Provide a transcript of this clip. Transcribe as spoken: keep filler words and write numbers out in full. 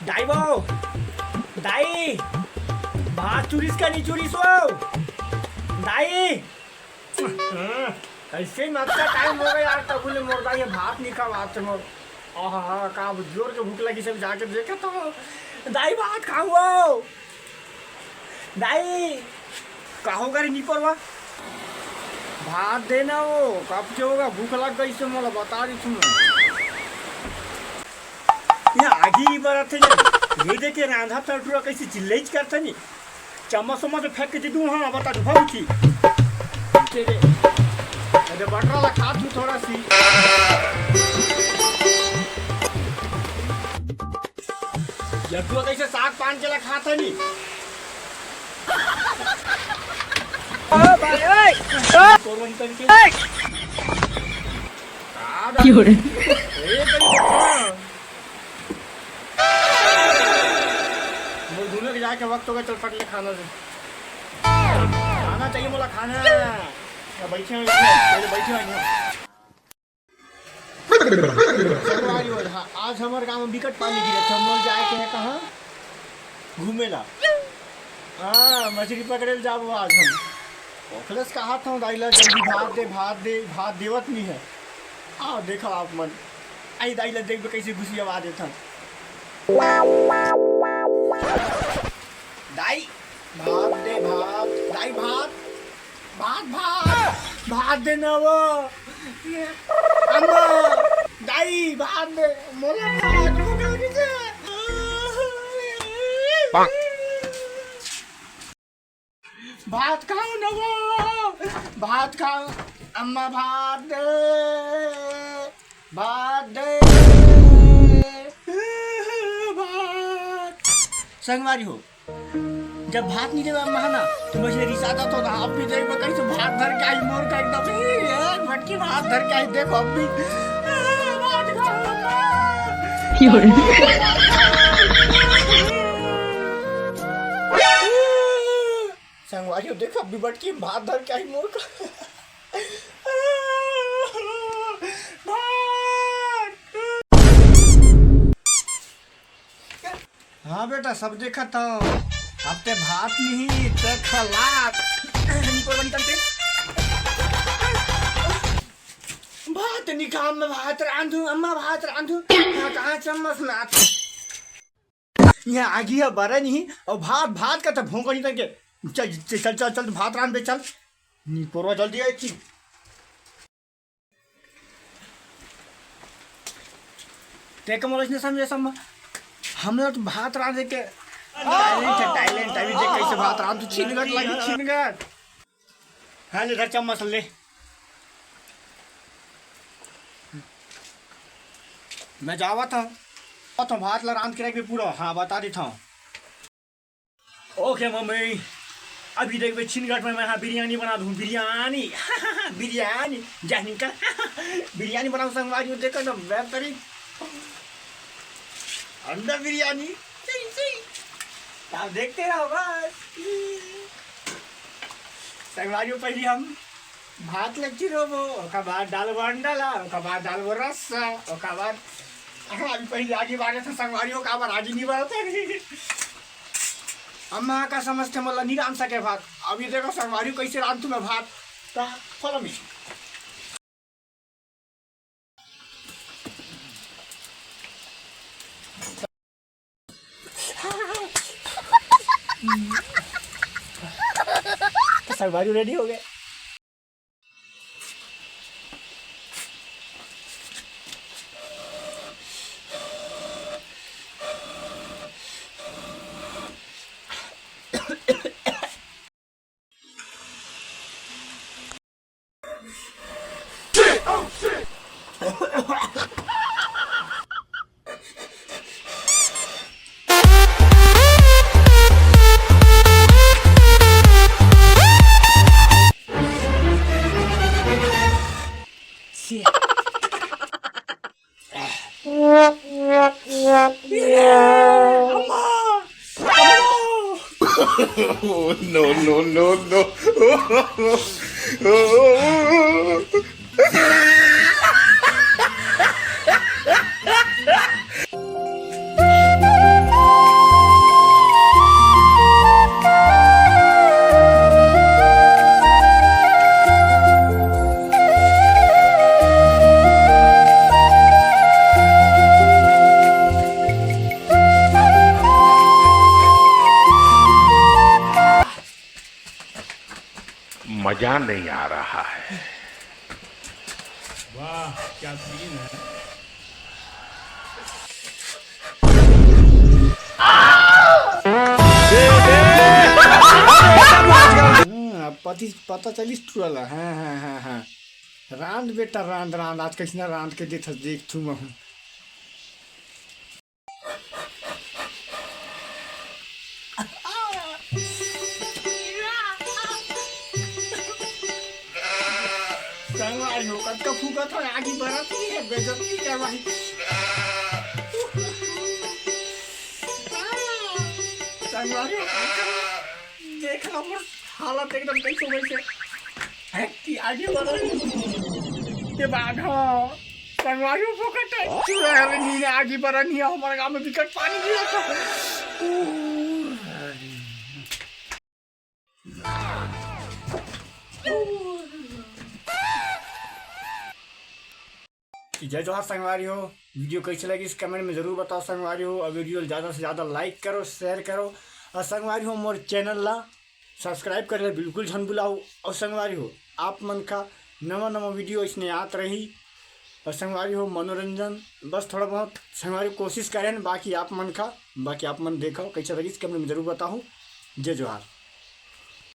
दाई वो, दाई, भात चुरिस का नहीं चुरिस वो? दाई, कइसे नतका टाइम हो गे यार, तभू ले मोर दाई ह भात नइ खावत हे मोर। आहा, का जोर के भूख लगिस हे, जाके देखत हंव। दाई, भात खाहू वो? दाई, का हो गे रे निपोरवा? भात दे ना वो, कब के हो गे, भूख लग गे हे मोला, बता देथंव मैं। ये आगी ही बरत हे, ये देख के रांधा टटुरा कइसे चिल्लइच करत हे नी। चम्मच उम्मच फेंक के दे दूं, हाँ, बता दूं, भागू की। तेरे, अरे बटरा ला खा तू थोड़ा सी। जटुआ कइसे साग पान के ला खात हे नी। ओ भाई, ओए। तोर वही तरीके। ओए। का क्यों रे? ए, तरीके से खा। मोर घूमे के जाके वक्त हो गे, चल फट ले खाना दे। खाना चाहिए मोला, खाना। अब बइठे हो, पहले बइठे हो। संगवारी हो, हाँ, आज हमर गांव में बिकट पानी गिरत हे, हमन जाए के हे कहाँ? घूमे ला। हाँ, मछरी पकड़े ला जाबो आज हम। ओखले से कहाथंव दाई ला, जल्दी भात दे, भात दे, भात देवत नइ हे। आओ, देखो आप मन। आई दाई ला देखबे कइसे घुसियावा देथंव। दाई, भात दे, भात। दाई, भात। भात, भात, भात दे ना वो। अम्मा, दाई, भात दे। मोला भात, भूख लगिस हे। भात खाहू ना वो। भात खाहू। अम्मा, भात दे। भात दे। भात। संगवारी हो, जब भात नइ देवय अम्मा ह ना, त मोर से रिसाथे त अब भी देखबे कइसे भात धर के आही मोर का एकदम, ए, बटकी भात धर के आही, देखो अब भी। ए, भात खाहू अम्मा। संगवारी हो, देखो अब भी बटकी भात धर के आही मोर का। भात। हाँ बेटा, सब देखत हंव। अब ते भात नहीं, ते खलात। निपोर बनी तंते। भात निकाम में भात रांधू, अम्मा भात रांधू। हाँ, कहाँ चम्मच में आत। यहाँ आगी हे, बरा नहीं, अउ भात, भात का तो भोंका नहीं तंके। चल, चल, चल, चल, चल, भात रांध बे, चल। निपोरवा जल्दी आए थी। ते का मोला इसने समझे सम-, हमला तो भात रांधे के talent हे, talent। अभी देख कइसे भात रांध, तू छीनगट लगी, छीनगट। हाँ, ले धर चम्मच ले। मैं जावत हंव, तो भात ला रांध के रखबे पूरा, हाँ, बता देत हंव। OK मम्मी, अभी देखबे छीनगट में मैं हाँ बिरयानी बना दूँ, बिरयानी। बिरयानी, जय हिंद कर। बिरयानी बनाऊँ संगवारी हो, देखो ना बेहतरीन अंडा बिरयानी। सही, सही। आप देखते रहो बस। संगवारी हो, पहले हम भात ला चिरोबो, ओकर बाद डालबो अंडा ला, ओकर बाद डालबो रस ला, ओकर बाद, हाँ, अभी पहले आगी बारे था संगवारी हो, काबर आगी नहीं बारत हे। अम्मा का समझते मोला नहीं रांध सके भात। अभी देखो संगवारी हो कइसे रांधथंव मैं भात। ता follow me। संगवारी हो ready हो गे। Oh, no, no, no, no. मजा नहीं आ रहा है। वाह, क्या सीन है। हाँ, अब पति, पता चलिस टूरा ला। हाँ, हाँ, हाँ, हाँ। रांध बेटा, रांध, रांध। आज कइसना रांध के देथस, देखथू महूँ। संगवारी हो, कतका फूकत हो, आगी बरत नहीं है, बेइज्जती करवाही। संगवारी हो, देख लो मोर हालत एकदम कैसे वैसे। है कि आगी बरत के बाद हो। संगवारी हो, फोकट है। चूरा हवे नीने आगी बरत नहीं है, हमारे गांव में बिकट पानी गिरा था। जय जोहार संगवारी हो, वीडियो कैसे लगिस comment में जरूर बताओ संगवारी हो, और वीडियो ला ज्यादा से ज्यादा like करो, share करो, और संगवारी हो मोर channel ला subscribe करे ला बिल्कुल झन भुलाओ। और संगवारी हो आप मन का नवा नवा वीडियो इसने आत रही, और संगवारी हो मनोरंजन बस थोड़ा बहुत संगवारी कोशिश करें, बाकी आप मन का, बाकी आप मन देखो कैसे लगिस comment में जरूर बताओ। जय जोहार।